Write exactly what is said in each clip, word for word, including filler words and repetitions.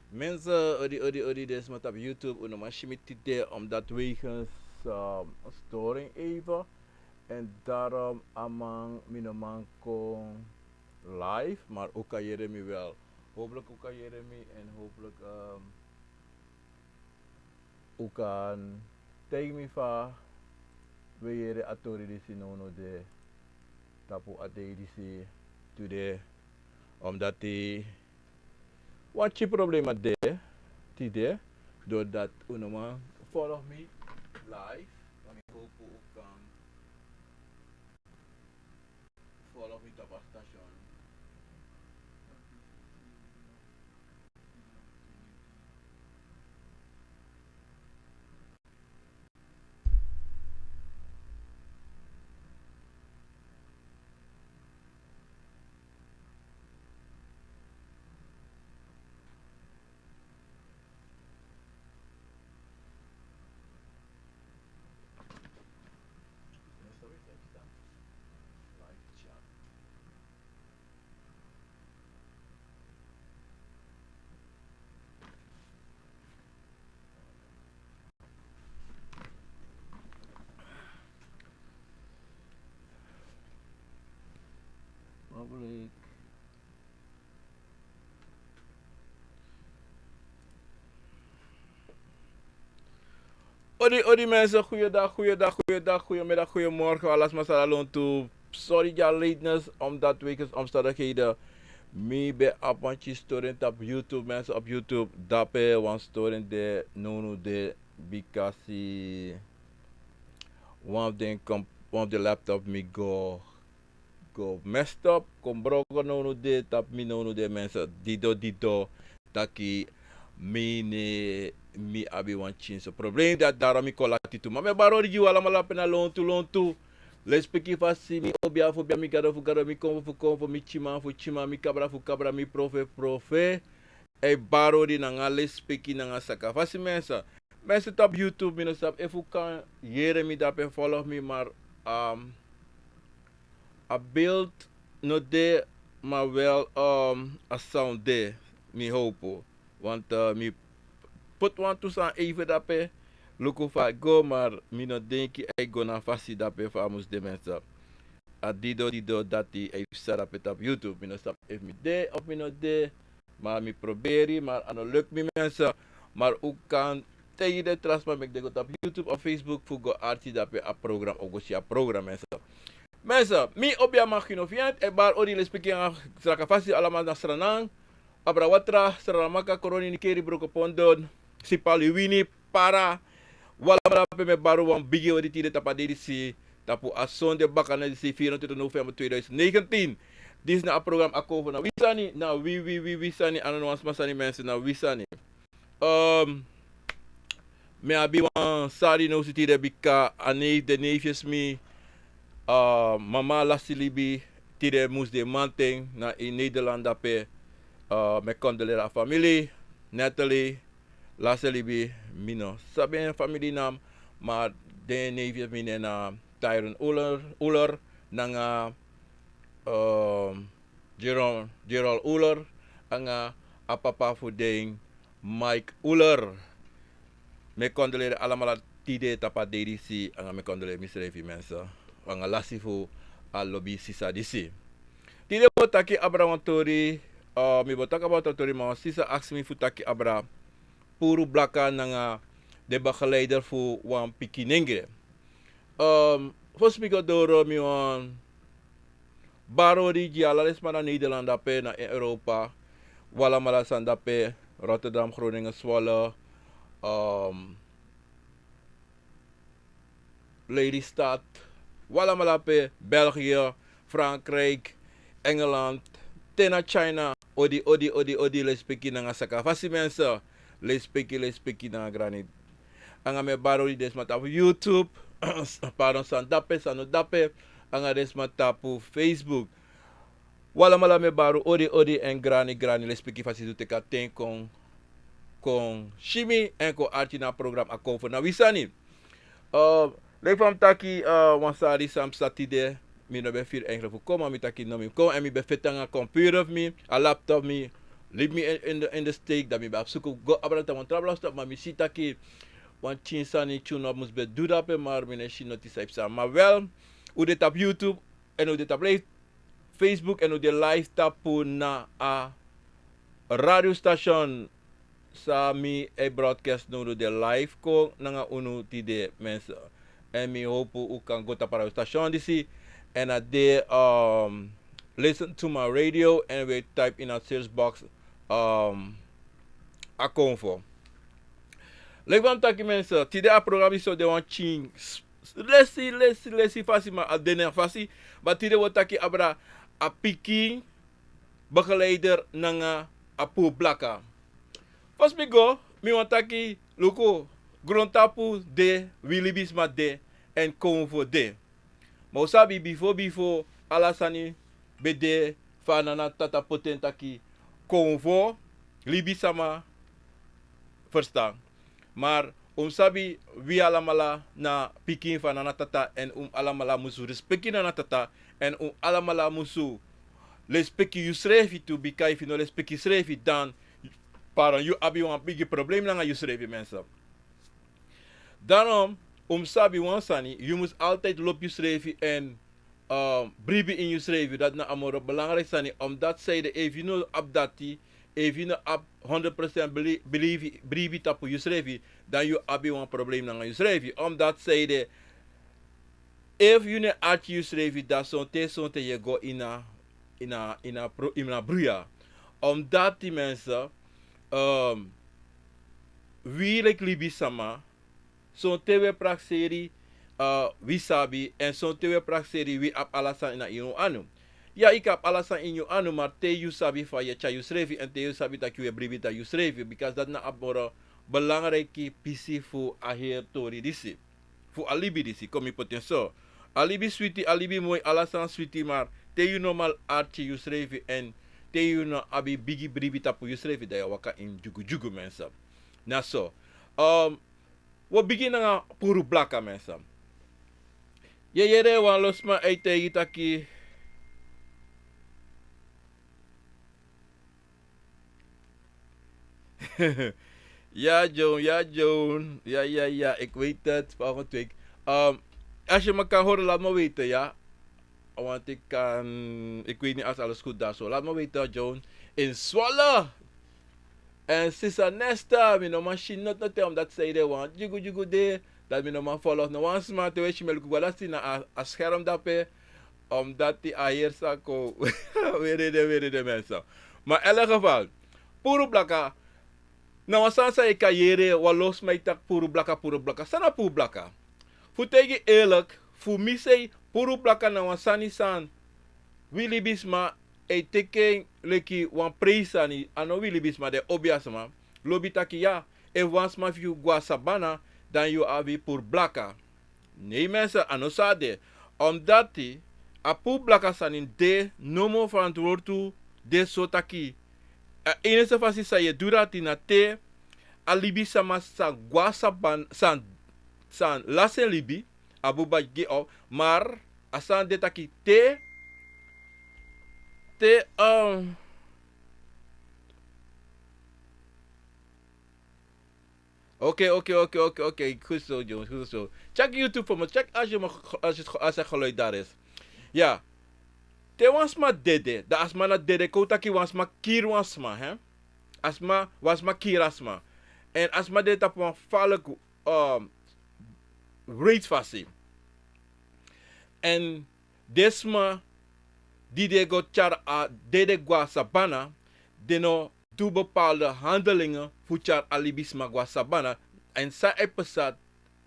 Mensen, odi, odi, odi, deze man op YouTube, unu man shimiti de, omdat wegens, ehm, storing even. En daarom, aman, mi no man kon live, maar u kan yere mi wel. Hopelijk u kan yere mi en hopelijk, ehm, u kan tegen mi fa we yere a tori disi nownow de tapu a dei disi today. Omdat die Wan type problema de, tide, doordat unu man volg mi live, want ik hoop u kan volg mi op het station. Public. Odi, odi mensen, goeiedag, goeiedag, goeiedag, goeiemiddag, goeiemorgen, alles masala lontu. Sorry, ja, lateness, omdat wegens omstandigheden. Mi ben op wan type storing op YouTube, mensen op YouTube. Dape wan storing de, nownow de, bikasi wan of den kom, wan of den laptop mi go go messed up, kon broko nownow de, tapu mi nownow de mensen, dido, dido, taki mi ne, mi abi wan tyinso probleem, dati daarom mi kon lati tu. Ma mi e bari odi gi un alamala pe na lontu, lontu. Lespeki fasi mi obi a fu obi a, mi gado fu gado, mi konfo fu konfo, mi tyiman fu tyiman, mi kabra fu kabra, mi profe fu profe. E bari odi nanga lespeki nanga saka fasi mensen. Mensen tapu YouTube, mi no sabi efu un kan yere mi dape, volg mi, maar, ehm, a beeld no de, maar wel, ehm, a sound de, mi hoop. Want, eh, mi poti wantu sani even dape, luku fa a e go, maar mi no denki a e go na a fasi dape fa a mus de mensen. A dido, dido dati a e psa dape tapu YouTube. Mi no sabi efu mi de of mi no de. Maar mi proberi, maar a no lukt mi mensen. Maar un kan taigi den tra sma meki den go tapu YouTube of Facebook fu go arki dape a program of go si a program mensen. Mensen, mi obi a man Gino Fiant, e bari odi lespeki nanga saka fasi alamala na Sranan, Abra Watra, Sranan Maka, Koroni, Nikeri, Broko Pondon, Sipali, Wini, Para, un alamala pe mi e bari wan bigi odi tide tapu a dei disi, tapu a sonde bakana disi, vierentwintig november tweeduizend negentien. Disi na a program Akomfo na wi sani, na wi, wi, wi, wi sani, a no wan sma sani mensen, na wi sani. Ehm, mi abi wan sari no si tide bika a neef, den neefjes mi, eh, mama lasi libi tide mus de manten na in Nederland dape, eh, mi e kondoleri a famili, Natalie, lasi libi, mi no sabi en famili nam, ma den neefjes mi nen na Tyron Uller, Uller, nanga, ehm, Jerome, Gerald Uller, anga a papa fu den Mike Uller. Mi e kondoleri alamala tide tapu a dei disi, anga mi e kondoleri misrefi mensen. Anga lasi fu a lobi sisa disi. Tide mi o taki abra wan tori, eh, mi bo taki abra wan tori ma wan sisa aksi mi fu taki abra puru blaka nanga den begeleider fu wan pikin nengre. Ehm, fosi mi go doro mi wan bari odi gi ala den sma na Nederland dape, na Europa, un alamala san dape, Rotterdam, Groningen, Zwolle, ehm, Lelystad, un alamala pe, België, Frankrijk, Engeland, te na China, odi, odi, odi, odi, lespeki nanga saka fasi mensen, lespeki, lespeki nanga grani. Anga mi e bari odi den sma tapu YouTube, pardon, san dape, san no dape, anga den sma tapu Facebook. Un alamala mi e bari odi, odi, en grani, grani, lespeki fasi un teki a ten kon, kon si mi, en kon arki na a program Akomfo na wi sani. Eh, leki fa mi taki, eh, wan sari san psa tide, mi no ben firi eigenlijk fu kon, ma mi taki no mi kon, en mi ben feti nanga computer fu mi, a laptop mi, Leave mi in, in the, in the steek, dan mi ben abi suku go abra na wan tra blaka stop, ma mi si taki wan pikin sani tyun no mus ben du dape, maar mi no e si noti san e psa. Maar wel, un de tapu YouTube, en un de tapu live Facebook, en un de live tapu na a radiostation. San mi e broadcast now, un de live kon nanga unu tide, mensen. En mi hoop un kan go tapu a radiostation disi. En a de, um, listen to my radio, en we type in a search box, um, Akomfo. Leki fa mi taki, mensen, tide a program disi o de wan pikin s-, s-, lesi, lesi, lesi fasi, ma a de na en fasi. Ma tide wi o taki abra a pikin begeleider nanga a puru blaka. Fosi mi go, mi wani taki, luku, grontapu de, wi libisma de, en Akomfo de. Ma un sabi bifo, bifo ala sani ben de, fa a nana tata poti en taki Akomfo, libisma, ferstan. Maar un mus sabi, wi alamala na pikin fu a nana tata, en un alamala musu respeki nana tata, en un alamala musu respeki yusrefi tu, bika efu yu no respeki yusrefi, dan pardon, yu abi wan bigi problem nanga yusrefi, mensen. Daarom, un mus sabi wan sani, yu mus altijd lobi yusrefi en, um, bribi in yusrefi. Dati na a moro belangrijk sani, omdat zij de, efu yu no abi dati, efu yu no abi honderd procent beli-, believe, bribi tapu yusrefi, dan yu abi wan problem nanga yusrefi. Omdat zij de, efu yu no e arki yusrefi, dan sonten, sonten yu e go ini a, ini a, ini a pro-, ini a bruya. Omdat die mensen, um, wi leki libisma, sonten wi e prakseri, uh, wi sabi, en sonten wi e prakseri wi abi ala sani ini unu anu. Ya, yu kan abi ala sani ini yu anu, maar te yu sabi fa yu e tyari yusrefi, en te yu sabi taki yu e bribi tapu yusrefi, because dati na a moro belangrijke pisi fu a heri tori disi. Fu a libi disi, kon mi poti en so. A libi switi, a libi moi, ala sani switi, maar te yu no man arki yusrefi, en te yu no abi bigi bribi tapu yusrefi, dan yu e waka ini dyugudyugu, mensen. Na so. Um, wi o bigin nanga puru blaka, mensen. Yu e yere wan lo sma e taigi taki. Ja, John, ja, John. Ja, ja, ja, ik weet het. Volgende week. Um, als je me kan horen, laat me weten, ja. Want ik kan, ik weet niet als alles goed daar zo. Laat me weten, John. In Zwolle. En Sisa Nesta, mi no man si noti noti, omdat zij de wan dyugudyugu de, dat mi no man follow no wan sma, te wi e si mi e luku go dati na a, a scherm dape, omdat die a heri sani kon. Were de, were de, mensen. Maar in elk geval, puru blaka, na wan sani san yu kan yere, wan lo sma e taki puru blaka, puru blaka. San na puru blaka? Fu taigi yu eerlijk, fu mi sei, puru blaka na wan sani san wi libisma e teki en leki wan prijsi sani, a no wi libisma, den obiasma lobi taki ya, efu wan sma fu yu go na sabana, dan yu abi puru blaka. Nee, mensen, a no so a de. Omdat a puru blaka sani de, nomo verantwoord tu de so taki, a enigste fasi san yu e du dati na te a libisma sa go na sabana, sa, sa lasi en libi, a buba gi op, maar a sani de taki te, te, um, oké, oké, oké, oké, oké. Goed zo, jongens, goed zo. Check YouTube voor me. Check als je me, als het, als het geluid daar is. Ja. Te wan sma dede, dan a sma na dede, kon taki wan sma kiri wan sma, hè? A sma, wan sma kiri a sma. En a sma dede tapu wan falek, um, wreed fasi. En den sma di den go tyari a dede go na sabana, den no du bepaalde handelingen fu tyari a libisma go na sabana. En san e pasa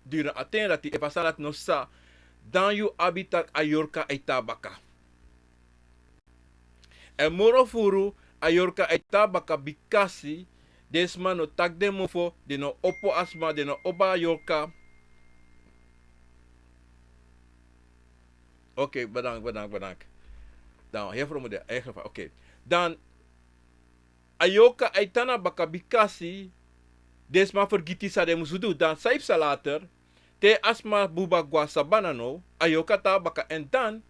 durant a ten dati, efu a sani dati no pasa, dan yu abi taki a yorka e tan na baka. En moro furu a yorka e tan na baka, bikasi den sma no taki den mofo, den no opo a sma, den no opo a yorka. Oké, bedankt, bedankt, bedankt. Dan, hier voor moet de eigen vraag. Oké. Dan, a yorka e tan na baka, bikasi den sma fergiti san den musu du. Dan san e pasa later, te a sma buba go na sabana now, a yorka tan na baka, en dan,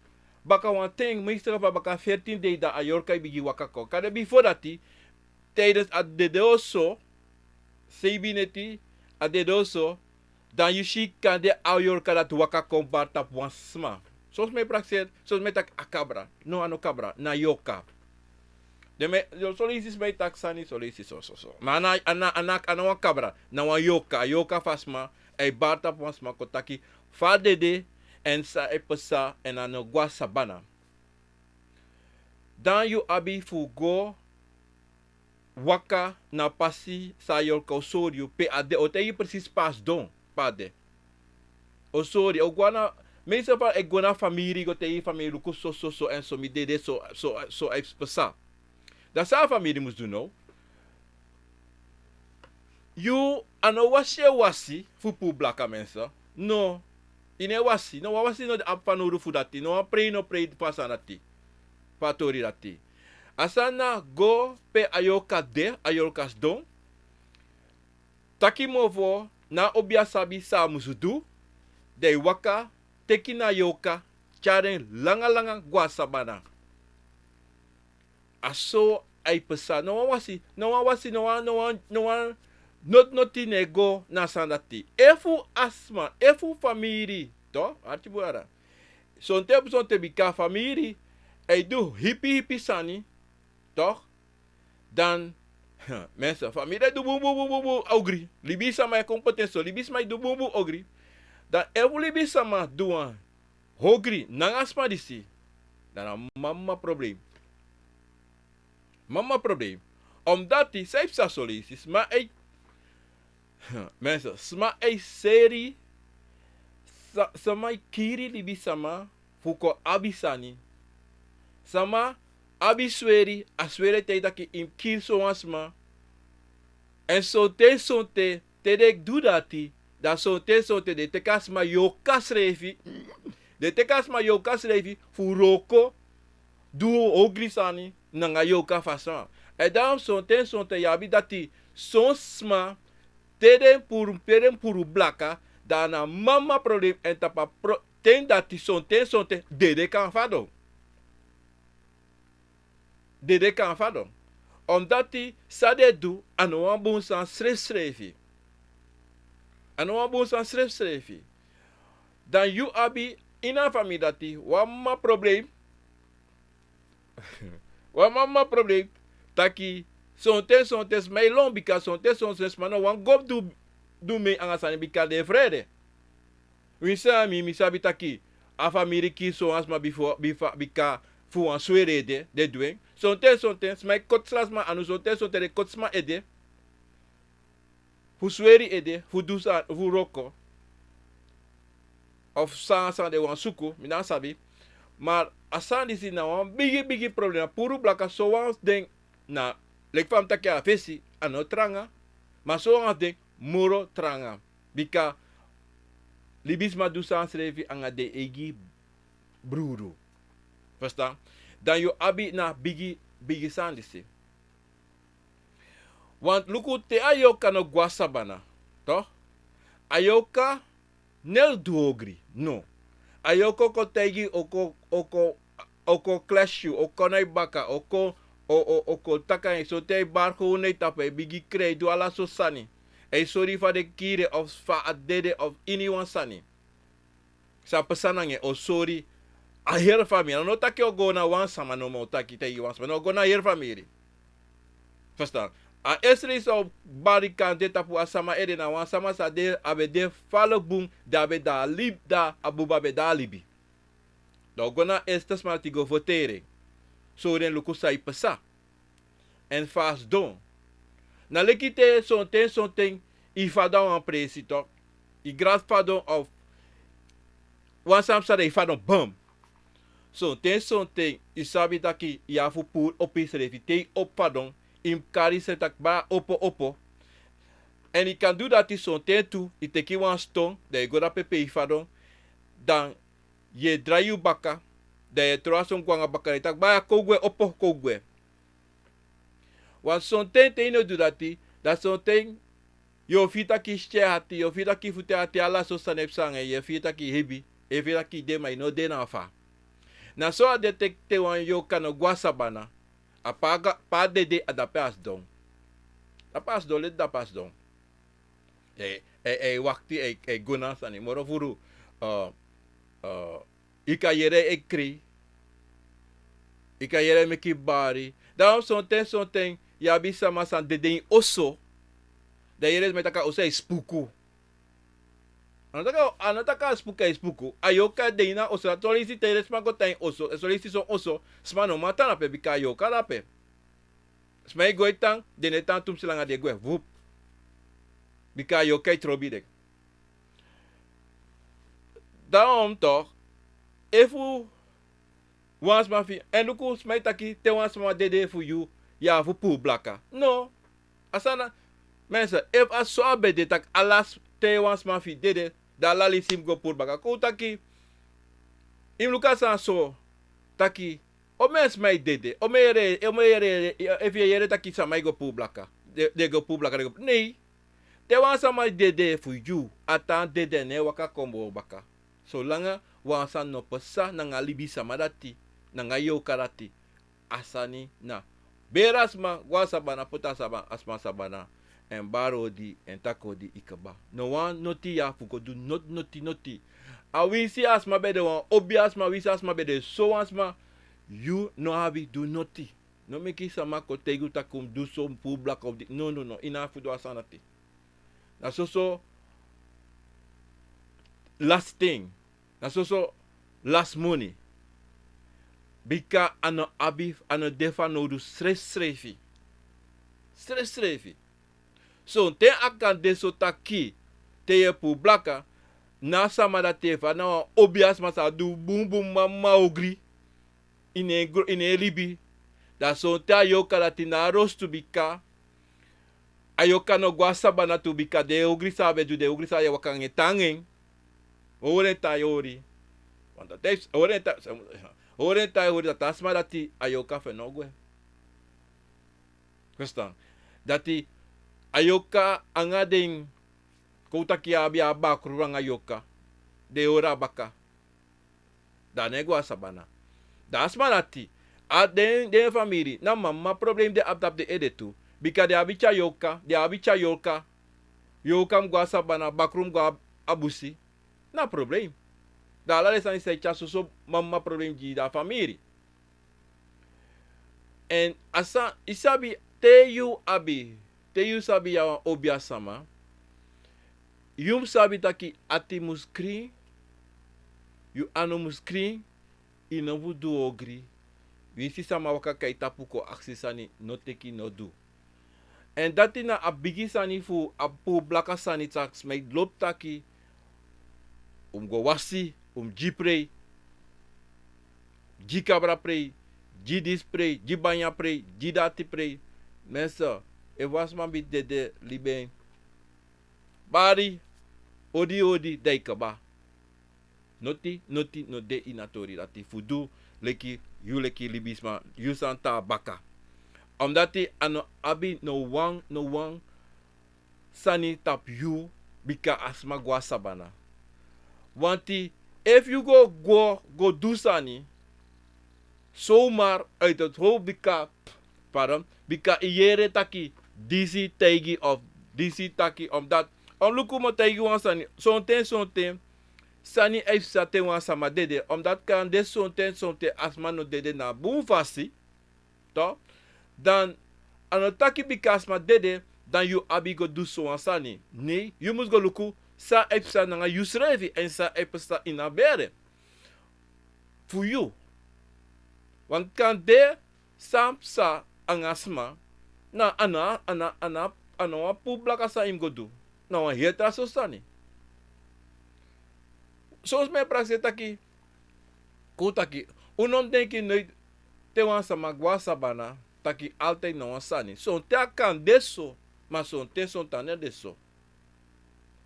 baka wan ten, meestal fu a baka veertien dei, dan a yorka e bigin waka kon. Kande bifo dati, tijdens a dede oso, seibin neti, a dede oso, dan yu si kande a yorka dati waka kon bari tapu wan sma. Son sma e prakseri, son sma e taki a kabra. No, a no kabra, na yorka. Den mi, son leisi sma e taki sani, son leisi so, so, so. Ma a na, a na, a na, a na wan kabra, na wan yorka, yorka fu a sma, a e bari tapu wan sma kon taki fa a dede, èn san e pasa, èn a no go na sabana. Dan yu abi fu go waka na pasi san a yorka o sori yu pe a de, o taigi yu precies pe a sidon, pe a de. O sori, o go na, meeste fa e go na famiri, go taigi famiri luku so, so, so, èn so mi dede, so, so, so a e pasa. Dan san a famiri musu du now? Yu, a no wasi e wasi fu puru blaka mensen. No. Yu no e wasi, no wan wasi no de abi fanowdu fu dati, no wan prei no prei fu a sani dati. Fu a tori dati. A sani na go pe a yorka de, a yorka sidon. Taki mofo, na obia sabi san a musu du, dan yu waka, teki na yorka, tyari en langa langa go na sabana. A so a e pasa, no wan wasi, no wan wasi, no wan, no wan, no wan, noti noti no e go na a sani dati. Efu a sma, efu famiri, toch, arki bun dati. Sonten, sonten bika famiri e du hipi hipi sani, toch? Dan, mensen, famiri e du bunbun, bunbun, bunbun ogri. Libisma e kon poti en so, libisma e du bunbun ogri. Dan efu libisma du wan ogri nanga a sma disi, dan na mama problem. Mama problem. Omdati san e pasa son leisi, sma e, mensen, sma e seri, sa-, sma e kiri libisma fu kon abi sani. Sama abi sweri, a sweri e taigi taki yu mus kiri sowan sma. Èn sonten sonten, te den du dati, dan sonten sonten den teki a sma yorka srefi. Den teki a sma yorka srefi fu wroko, du ogri sani nanga yorka fu a sma. Èn dan sonten sonten yu abi dati son sma, te den puru, te den puru blaka, dan na mama problem. Èn tapu a pro-, ten dati sonten sonten dede kan fadon. Dede kan fadon. Omdati san den du, a no wan bun sani srefsrefi. A no wan bun sani srefsrefi. Dan yu abi ini a famiri dati wan mama problem. Wan mama problem. Taki sonten sonten sma e lon, bika sonten sonten sma no wani go du, du mei anga sani bika den e frede. Winsi a mi, mi sabi taki a famiri kiri sowan sma bifo, bifo, bika fu wan sweri ede den du en. Sonten sonten sma e koti sla sma anu, sonten sonten den koti sma ede. Fu sweri ede, fu du san, fu wroko. Of san san den wani suku, mi no sabi. Ma a sani disi na wan bigi bigi problem. A puru blaka sowan den na, leki fa mi taki a fesi, a no tranga. Ma sowan den moro tranga. Bika libisma du san srefi anga den eigi brudu. Verstaan? Dan yu abi na bigi, bigi sani disi. Want luku, te a yorka no go na sabana, toch? A yorka no e du ogri, no. A yorka o kon taigi, o kon, o kon, o kon klesi yu, o kon na yu baka, o kon, o, o, o kon taki anga yu, sonten a e bari kon na yu tapu, a e bigin krei, du ala sortu sani. A e sori fa den kiri en of fa a dede of iniwan sani. San pasa nanga en, o sori a heri famiri. A no taki o go na wan sama nomo, o taki taigi wan sama. No, o go na heri famiri. Verstaan? A eerste leisi o bari kan de tapu a sama ede na wan sama san de, a be de falek bun, dan a be de a lib-, dan a buba be de a libi. Dan o go na eerste sma dati go ferteri en. Sori en luku san e pasa. Èn fa a sidon. Na leki te sonten sonten yu fadon na wan presi, toch. Yu grati fadon of wan sani pasa, dan yu fadon, bam. Sonten sonten yu sabi taki yu abi fu puru opo yusrefi. Te yu opo fadon, yu mus kari yusrefi taki baya, opo, opo. Èn yu kan du dati sonten tu, yu teki wan ston, dan yu go drape pe yu fadon, dan yu e drai yu baka, dan yu e tron a ston go nanga baka, dan yu taki baya, kon gwe, opo, kon gwe. Want sonten te yu no du dati, dan sonten yu o firi taki yu sikin e ati, yu o firi taki fu te ati, ala sortu sani e pasa nanga yu, yu o firi taki yu hebi, yu o firi taki yu de, ma yu no de na fa. Na so a de te, te wan yorka no go na sabana, a pe a ga-, pe a dede, a dape a sidon. Dape a sidon, leti dape a sidon. E, e, e wakti, e, e go na sani moro furu. Uh, uh, yu kan yere e krei. Yu kan yere e meki bari. Dan sonten, sonten, yu abi sama san dede ini oso. Dan yere sma e taki a oso e spuku. A no taki a, a no taki a spuku e spuku. A yorka de ini a oso. Dati wan leisi te yere sma go tan ini oso. Son leisi son oso, sma no man tan dape bika a yorka dape. Sma e go e tan, den no e tan tumsi langa, den e gwe, vup. Bika a yorka e trobi den. Daarom toch, efu wan sma fu yu, èn luku sma e taki te wan sma dede fu yu, yu abi fu puru blaka. No. A sani na, mensen, efu a so a ben de taki ala s-, te wan sma fu yu dede, dan ala leisi yu mus go puru blaka. Kon un taki, yu mus luku a sani so, taki, omeni sma e dede, omeni yere, omeni yere, efu yu e yere taki sama e go puru blaka, den, den go puru blaka, den go, nee. Te wan sama dede fu yu, a tan dede no e waka kon baka. Solanga wan sani no pasa nanga libisama dati, nanga yorka dati, a sani na beri a sma, go a sabana, poti a saba-, a sma sabana, èn bari odi, èn taki odi, i kaba. No wan noti ya fu go du noti, noti, noti. A winsi a sma ben de wan obi a sma, winsi a sma ben de so wan sma, yu no abi du noti. No meki sama kon taigi yu taki un mus du so, mus puru blaka of di-, no, no, no, i no abi fu du a sani dati. Na soso lasi ten. Na soso lasi moni. Bika a no abi, a no de fanowdu srefsrefi. Srefsrefi. Sonten a kan de so taki, te yu e puru blaka, na a sama dati, efu a na wan obi a sma san du bunbun mama ogri ini en gro-, ini en libi. Dan sonten a yorka dati no abi rostu bika a yorka no go a sabana tu, bika den ogri san a ben du, den ogri san a e waka anga en tan anga en. Hori en tan hori. Want dati, hori en tan, hori en tan hori, dati a sma dati a yorka fu en no gwe. Verstaan? Dati a yorka anga den, kon un taki yu abi a bakru anga yorka, den e hori a baka. Dan a no e go a sabana. Dan a sma dati, a den, den famiri, na mama problem den abi tapu den ede tu. Bika den abi tyari yorka, den abi tyari yorka. Yorka mus go a sabana, bakru mus go a, a busi. Na problem. Dan ala den sani san e tyari soso mama problem gi den famiri. Èn a san, i sabi, te yu abi, te yu sabi yu a wan obi a sama, yu mus sabi taki ati mus krin, yu anu mus krin, i no mus du ogri. Winsi sama waka kon a i tapu kon aksi sani, no teki, no du. Èn dati na a bigi sani fu a puru blaka sani, taki sma e lobi taki, un mus go wasi, un mus gi prei, gi kabra prei, gi disi prei, gi banya prei, gi dati prei. Mensen, efu wan sma ben dede, libi en, bari, odi odi, dan i kaba. Noti, noti no de ini a tori dati fu du leki yu, leki libisma, yu san tan baka. Omdati a no abi no wan, no wan sani tapu yu, bika a sma go a sabana. Wanti efu yu go, go, go du sani, zomaar uit het hoofd, bika, pardon, bika i yere taki disi taigi of disi taki, omdat, om luku mi o taigi wan sani, sonten, sonten sani e psa te wan sama dede, omdat kan de sonten, sonten a sma no dede na bun fasi, toch? Dan a no taki bika a sma dede, dan yu abi go du so wan sani. Nee, yu mus go luku san e psa nanga yusrefi èn san e psa ini a bere fu yu. Want kan de san psa anga sma, na a na, a na, a na, a na wan puru blaka san i mus go du. Na wan heri tra soso sani. Son sma e prakseri taki, kon taki, un no mus denki noiti te wan sama go a sabana, taki altijd na wan sani. Sonten a kan de so, ma sonten, sonten a no e de so.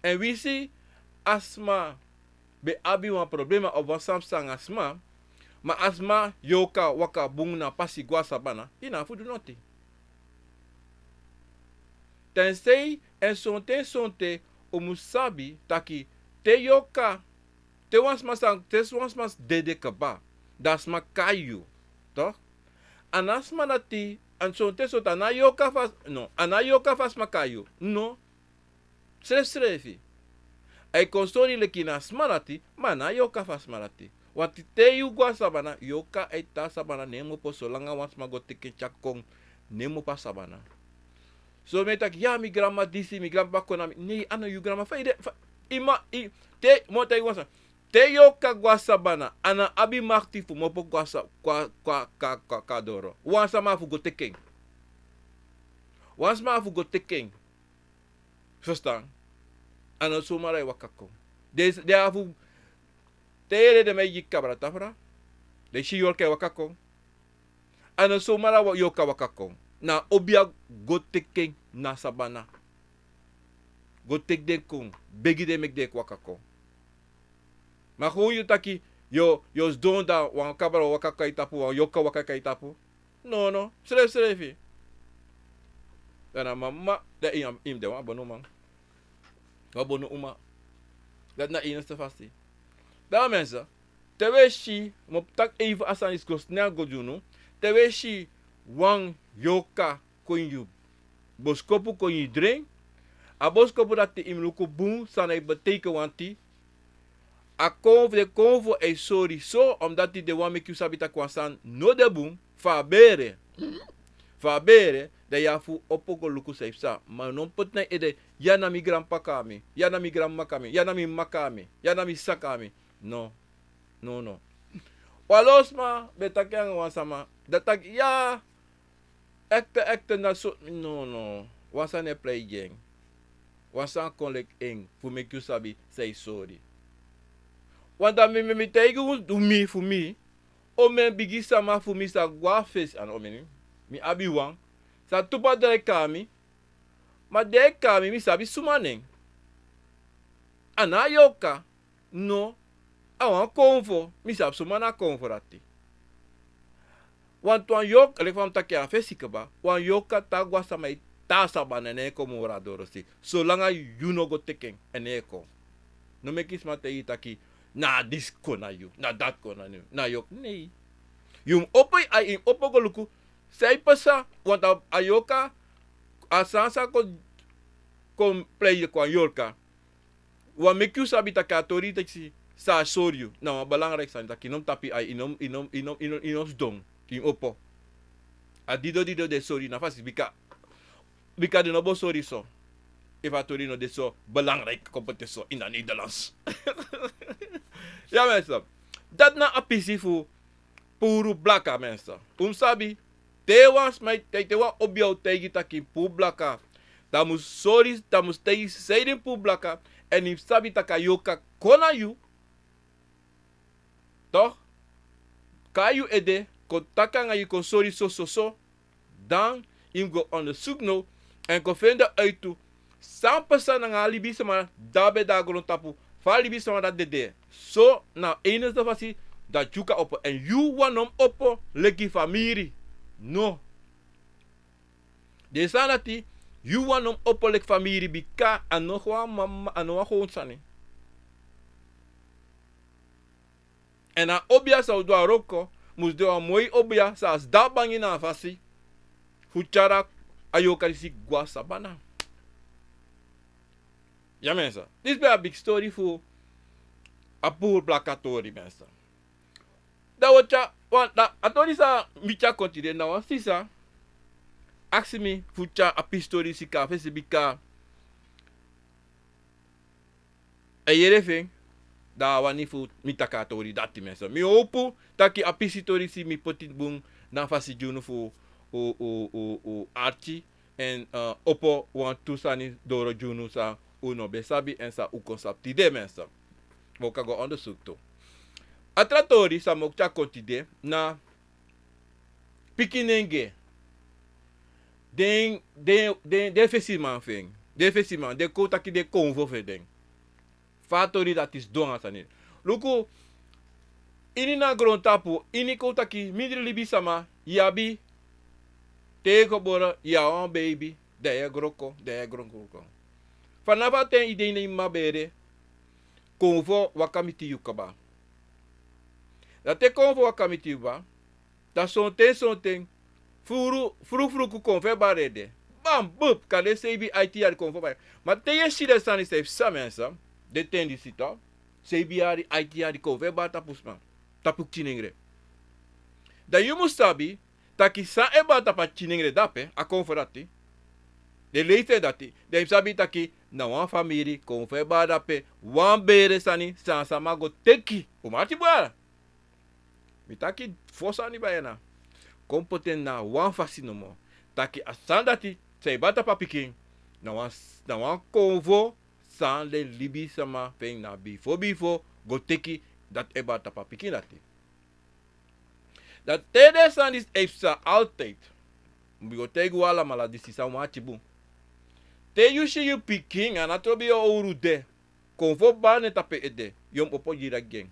Èn winsi a sma ben abi wan problema of wan sani psa anga sma, ma a sma yorka waka bun na pasi go a sabana, i no abi fu du noti. Tensei, èn sonten, sonten un mus sabi taki te yorka, te wan sma san, te wan sma dede kaba, dan a sma kai yu, toch? A no a sma dati a no sonten sonten a no a yorka fu a, no, a no a yorka fu a sma kon na yu. No. Srefsrefi. A e kon sori leki na a sma dati, ma a no a yorka fu a sma dati. Wanti te yu go na sabana, yorka e tan na sabana, ne en mu opo solanga wan sma go teki en tyari kon, ne en mu opo na sabana. So mi e taki, ya, mi granma disi, mi granpapa kon na mi. Nei, a no yu granma, fa yu de, fa, i ma, i, te, mi o taigi wan sani. Te yorka go na sabana, a no abi makti fu mu opo go na sa-, go na, go na, go na, go na, go na doro. Wan sama fu go teki en. Wan sama fu go teki en. Verstaan? A no somara e waka kon. Den, den abi fu, te yere den man e gi kabra tafra. Den si yorka e waka kon. A no somara wa-, yorka waka kon. Na obia go teki en na sabana. Go teki den kon. Begi den meki den waka kon. Ma gewoon yu taki, yu o, yu o sidon dan wan kabra waka kon na yu tapu, wan yorka waka kon na yu tapu. No, no. Srefsrefi. Dan na mama, dan yu, yu mus de wan bonu man. Wan bonu uma. Dati na a enigste fasi. Dan mensen, te wi e si, mi o taki even a sani disi go snel go gi unu. Te wi e si wan yorka kon ini yu boskopu, kon ini yu dren. A boskopu dati yu mus luku bun san a e betekent, wanti a kon fu den kon fu a e sori so, omdat den wani meki yu sabi taki wan sani no de bun, fu a bere. Fu a bere, dan yu abi fu opo go luku san yu psa. Ma no poti na yu ede, ya na mi granpapa kon na mi, ya na mi granmama kon na mi, ya na mi mama kon na mi, ya na mi sisa kon na mi. No. No, no. Wan lo sma ben taki anga wan sama, dan taki, ya, ekte, ekte na so, no, no. Wan sani e prei gi en. Wan sani kon leki en, fu meki yu sabi san yu sori. Want dan mi, mi, mi taigi un, un mi, fu mi, omen bigi sama fu mi sa go na fesi, a no omen, mi abi wan, sa tupa drai kon na mi, ma den e kon na mi, mi sabi suma nen. A no a yorka, no, a wan konfo, mi sabi suma na a konfo dati. Want wan yorka, leki fa mi taki a fesi kaba, wan yorka tan go na sama e tan na sabana, ne en kon moro na doro sei. Solanga yu no go teki en, èn ne en kon. No meki sma taigi yu taki, na disi kon na yu, na dati kon na yu, na yorka, nei. Yu mus opo yu ai, yu mus opo go luku san e pasa, want a, a yorka, a sani san kon, kon prei kon a yorka. Wan meki yu sabi taki a tori disi san a sori yu, na wan belangrijk sani taki yu no mus tapu yu ai, yu no, yu no, yu no, yu no, yu no sidon, yu mus opo. A dido dido den sori na fasi bika, bika den no bo sori so. Efu a tori no de so belangrijk kon poti so ini a Nederlands. Ya mensen, dati na a pisi fu puru blaka mensen. Un mus sabi, te wan sma e, te, te wan obia o taigi taki puru blaka, dan mus sori, dan mus taigi sanede puru blaka, èn yu mus sabi taki a yorka kon na yu, toch? Kon na yu ede, kon taki anga yu, kon sori so, so, so. Dan yu mus go onderzoek now, èn kon fende uit tu san pasa nanga a libisma di a ben de na grontapu, fa a libisma dati dede. So na a enigste fasi dati yu kan opo. Èn yu wan no mus opo leki famiri. No. Den sani dati, yu wan no mus opo leki famiri bika a no wan mama, a no wan gewoon sani. Èn a obia san o du a wroko mus de wan moi obia san a sidon bangi na a fasi fu tyari a yorka disi go na sabana. Ya mensen, disi ben a bigi tori fu a puru blaka tori mensen. Dan wi o tyari wan, dan a tori san mi tyari kon tide, na wan sisa aksi mi fu tyari a pisi tori disi kon na fesi bika a yere fu en, dan a wani fu mi taki a tori dati mensen. Mi howpu taki a pisi tori disi mi poti bun na fasi gi unu fu u, u, u, u arki, èn, eh, opo wantu sani doro gi unu san un no ben sabi èn san un kon sabi tide mensen. Wi o kan go onderzoek tu. A tra tori san mi o tyari kon tide na pikinenge. Den, den, den, den fesiman fu en. Den fesiman, den kon taki den konfo fu den. Fa a tori dati sidon anga sani. Luku, ini na grontapu, ini kon taki mindri libisma, yu abi, te yu gebore, yu a wan beibi, dan yu e gro kon, dan yu e gro kon. Fanafu a ten yu de ini yu mama bere, konfo waka miti yu kaba. Dan te konfo waka miti yu kaba, dan sonten sonten, Furu, furu, furu ku konfo e bari ede. Bam, bup, kande seibi aiti yari konfo bari. Ma te yu e si den sani san e psa, mensen, den ten disi tu. Seibi yari, aiti yari konfo e bari tapu sma. Tapu pikinengre. Dan yu mus sabi, taki san e bari tapu a pikinengre dape, a konfo dati. Den leisi dati, dan yu sabi taki, na wan famiri, konfo e bari dape, wan bere sani, san sama go teki. Un mu ati bun. Mi taki fo sani baya na. Kon poti en na wan fasi nomo. Taki a sani dati, san e bari tapu a pikin, na wan, na wan konfo, san den libisama fu en na bifo bifo, go teki, dati e bari tapu a pikin dati. Dan te den sani disi e psa altijd. Mi go taigi un alamala disi san un mu ati bun. Te yu si yu pikin, a no trobi yu owru de. Konfo bari en tapu en ede, yu o mu opo direct gi en.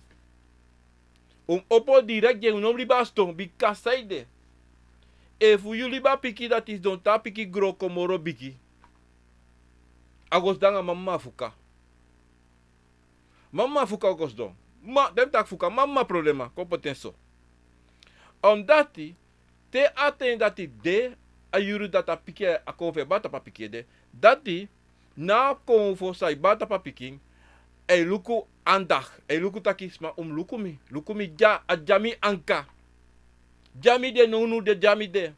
Un mu opo direct gi en, un no mu libi a ston, bika saide. Efu yu libi a pikin dati sidon te a pikin gro kon moro bigi, a go sidon anga mama fuka. Mama fuka a go sidon. Ma, den taki fuka, mama problema, kon poti en so. Omdati, te a ten dati de, a yuru dati a pikin, a konfo e bari tapu a pikin ede. Dati, na a konfo san e bari tapu a pikin, a e luku andacht, a e luku taki sma un mu luku mi, luku mi dya, a dya mi anka. Dya mi de nownow de, dya mi de.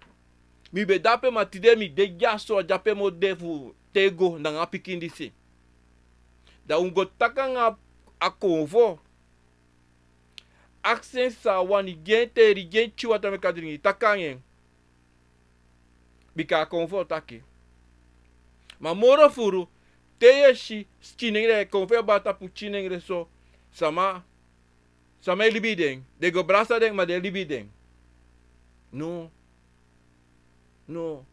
Mi be de ape ma tide mi de dyaso, a de ape mi o de fu tego nanga a pikin disi. Dan un go taki anga a konfo. Aksi en san a wani, gi en teri, gi en pikin watra meki a dringi, taki anga en. Bika a konfo o taki. Ma moro furu, te yu e si, pikinengre, konfo e bari tapu pikinengre so, sama, sama e libi den, den go brasa den, ma den e libi den. No. No.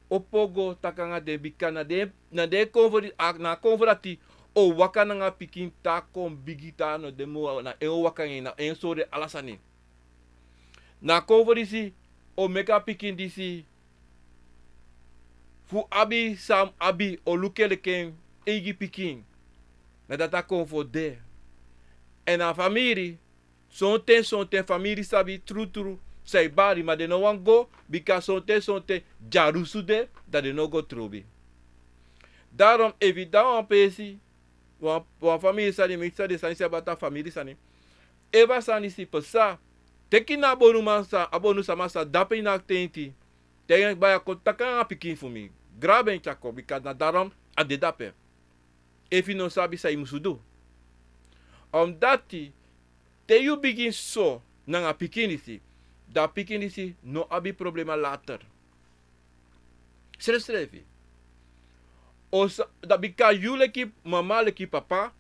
Opo go taki anga den bika na den, na den konfo di, a, na a konfo dati o waka nanga pikin te a kon bigi te a no de moro, na en o waka anga en, na en o sori en ala sani. Na a konfo disi o meki a pikin disi fu abi san a abi, o luku en leki en eigi pikin. Na dati a konfo de. Èn a famiri, sonten, sonten famiri sabi trutru san e bari, ma den no wani go, bika sonten, sonten dyarusu de, dan den no go trobi. Daarom efu yu de na wan presi, wan, wan famiri sani, mi sabi den sani san e bari tapu famiri sani. Efu a sani disi pasa, teki na a bonuman san, a bonu sama san de ape ini a tenti. Taigi en: baya, kon taki anga a pikin fu mi. Grabu en tyari kon, bika na daarom a de dape. Efu yu no sabi san yu musu du. Omdati, te yu bigin so nanga pikin disi, dan pikin disi no abi problema later. Srefsrefi. O sa-, dan bika yu leki mama, leki papa,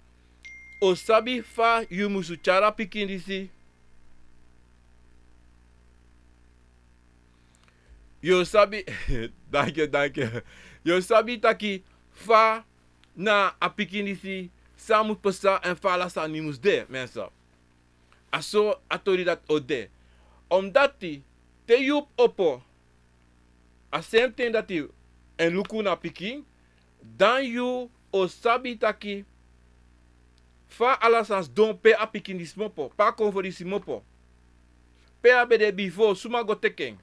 o sabi fa yu musu tyari a pikin disi. Yu o sabi, danki, danki. Yu o sabi taki fa na a pikin disi, san musu pasa èn fa ala sani musu de, mensen. A so a tori dati o de. Omdati, te yu opo a same ten dati èn luku na pikin, dan yu o sabi taki fa ala sani sidon, pe a pikin disi kmopo, pe a konfo disi kmopo. Pe a ben de bifo, suma go teki en.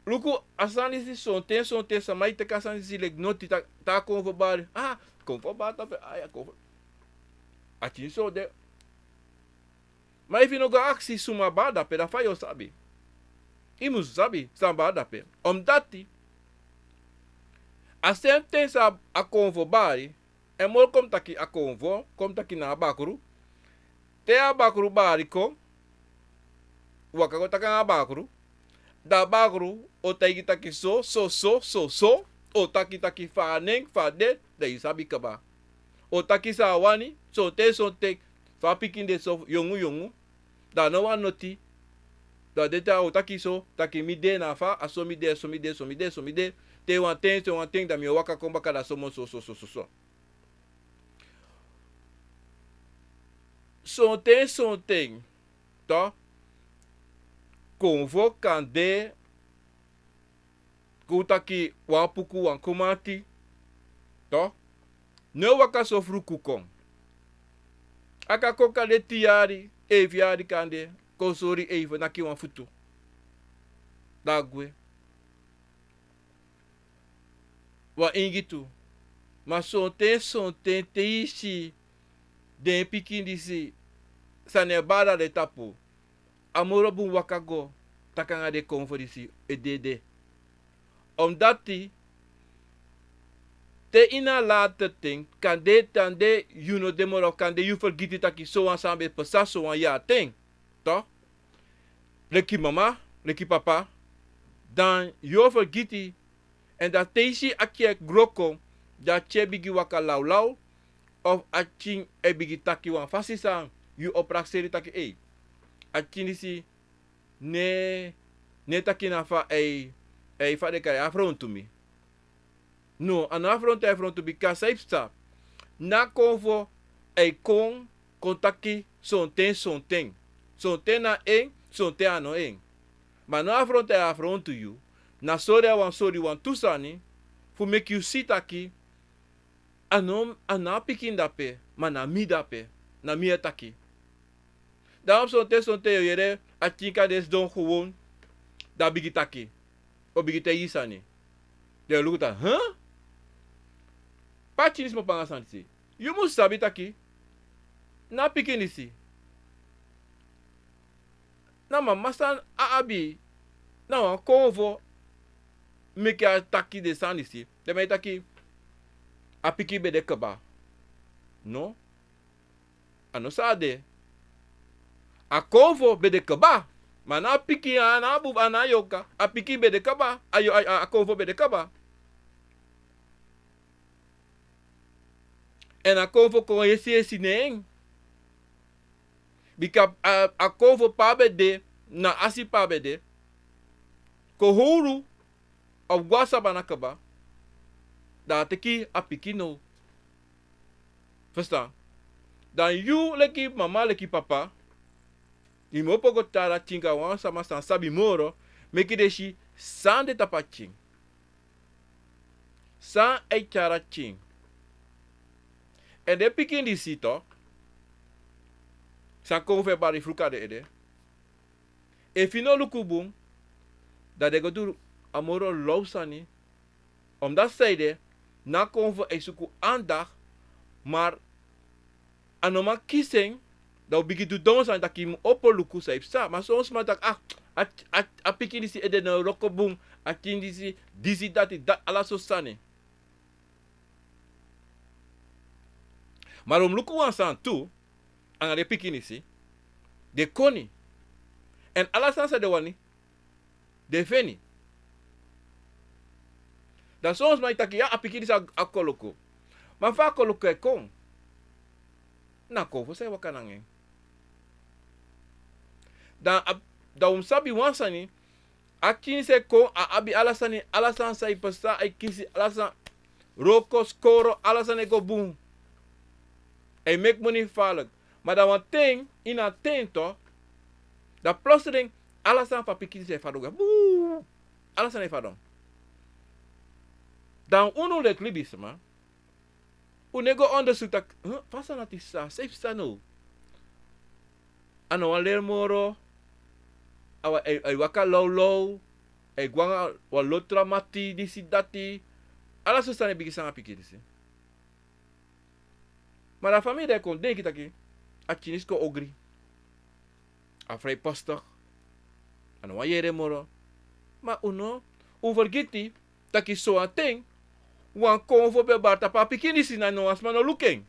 Luku, a sani disi sonten, sonten sama e teki a sani disi leki noti, taki, taki konfo bari. Ah, konfo bari dape, ah ya, konfo. A pikin so de. Ma efu yu no go aksi suma bari dape, dan fa yu o sabi? Yu musu sabi san bari dape. Omdati, a same ten san a konfo bari, èn moro kon taki a konfo, kon taki na a bakru. Te a bakru bari kon, waka go taki anga a bakru. Dan a bakru o taigi taki so, so, so, so, so. O taki taki fa a nen, fa a de, dan yu sabi kaba. O taki san a wani, sonten, sonten, fa a pikin de so yongu, yongu. Dan a no wani noti. Dan a de te a o taki so, taki mi de na fa, a so mi de, so mi de, so mi de, so mi de. Te wan ten, te wan ten, dan mi o waka kon baka, dan so mi o so, so, so, so, so. Sonten, sonten, to, konfo kan de, kon taki wan puku, wan komati, to, no e waka so fruku kon. A kan kon kande tin yari, eifi yari kande, kon sori yu fu naki wan futu. Dan a gwe. Wan ingi tu. Ma sonten, sonten te yu si den pikin disi, san e bari na den tapu, a moro bun waka go taki nanga den konfo disi e dede. Omdati te ini a later ten, kande, kande yu no de moro, kande yu fergiti taki sowan sani ben pasa sowan yari ten. Toch? Leki mama, leki papa, dan yu o fergiti. Èn dan te yu si a pikin e gro kon, dan a pikin e bigin waka lawlaw, of a pikin e bigin taki wan fasi san yu o prakseri taki: ei, a pikin disi, ne, ne taki na fa a e, a e, fa den e kari, afrontu mi. No, a no afrontu, a e afrontu bika san yu psa. Na konfo a e kon, kon taki sonten, sonten. Sonten na en, sonten a no en. Ma no afrontu, a e afrontu yu. Na sori, a wani sori wantu sani fu meki yu si taki a no, a no a pikin de ape, ma na mi de ape, na mi e taki. Dan sonten, sonten yu o yere a pikin kan de sidon gewoon, dan a bigin taki, o bigin taigi yu sani. Den o luku taki, huh? Pe a pikin disi mu opo nanga sani disi? Yu mu sabi taki na a pikin disi, na mama san a abi, na wan konfo meki a taki den sani disi. Den man e taki a pikin ben de kaba. No. A no san a de. A konfo ben de kaba. Ma na a pikin, a na a buba, a na a yorka. A pikin ben de kaba. A yo, a, a, a konfo ben de kaba. Èn a konfo kon yesi yesi na en. Bika a, a konfo pe a ben de, na a si pe a ben de, kon howru, a go a sabana kaba, dan a teki a pikin now. Ferstan? Dan yu leki mama, leki papa, yu mu opo go tyari a pikin gi a wan sama san sabi moro, meki den si san de tapu a pikin. San e tyari a pikin. Èn den pikin disi toch, san kon fu e bari fruka den ede. Efu yu no luku bun, dan den go du a moro low sani. Omdat san ede, na konfo e suku andacht, maar a no man kisi en, dan u bigin du don sani taki yu mu opo luku san yu psa. Ma son sma taki, ah, a, a, a pikin disi ede no wroko bun, a pikin disi, disi dati, dati, ala so sani. Maar u mu luku wan sani tu, anga den pikin disi, den koni. Èn ala sani san den wani, den feni. Dan son sma e taki, ya, a pikin disi a, a koloku. Ma fa a koloku e kon, na konfo san e waka nanga en. Dan a, dan u mu sabi wan sani, a pikin disi e kon, a abi ala sani, ala sani san e pasa, a e kisi ala sani, wroko, skoro, ala sani e go bun. A e meki moni gevaarlijk. Ma dan wan ten, ini a ten toch, dan plotseling, ala sani fu a pikin disi e fadon. Buu! Ala sani e fadon. Dan unu leki libisma, u no e go ondersuku taki, huh, fa a sani dati psa, san e psa now? A no wani leri moro, a wa-, a e, a e waka lawlaw, a e go nanga wan lotu tra mati, disi dati. Ala so sani e bigin sani a pikin disi. Ma dan famiri e kon denki taki a pikin disi kon ogri. A vrijpostig. A no wani yere moro. Ma u no, u fergiti taki sowan ten, wan konfo ben bari tapu a pikin disi, na no wan sma no luku en.